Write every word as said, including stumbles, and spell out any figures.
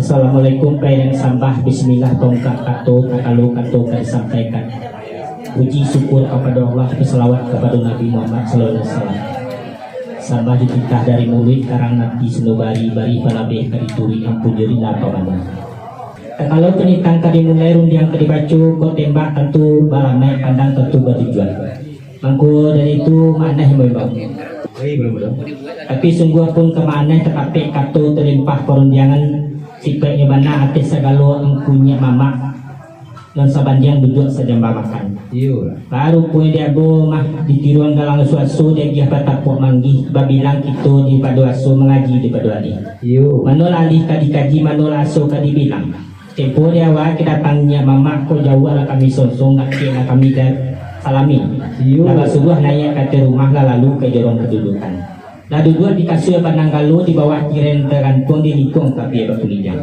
Assalamualaikum, pairing sambah, bismillah, tongkak kato, takalo kato ka disampaikan. Puji syukur kapado Allah, basalawat kapado Nabi Muhammad sallallahu alaihi wasallam. Sambah dititah dari muluik, karang ati sanubari, barih balabeh ka dituruik, ampun jo rila pamandang. Takalo kinitang ka dimulai, rundiang ka dibaco, kok tembak tantu balamaik, pandang tantu batujuan. Mangko dari itu, maaneh memang. Tapi sungguah pun ka maaneh, takapek kato talimpah parundiangan, sipaiknyo bana ateh sagalo angku nyiak mamak, nan sabandiang duduak sajamba makan. Iyo. Baru pun diago mah ditiruan galang suaso, diagiah batapuak manggih, babilang kito di pado aso, mangaji di pado alih. Iyo. Manolah alih ka dikaji, manolah aso ka dibilang. Tempo di awal kedatangan nyiak mamak ko, jauah lah kami sonsong, gak kek lah kami da-, salami. Iyo. Lah basubuah naiak ka ateh rumah, lah lalu ka jorong kadudukan. Lah duduak di kasua pananggalo, di bawah tiren tagantuang, di lingkuang tapia bakunijang.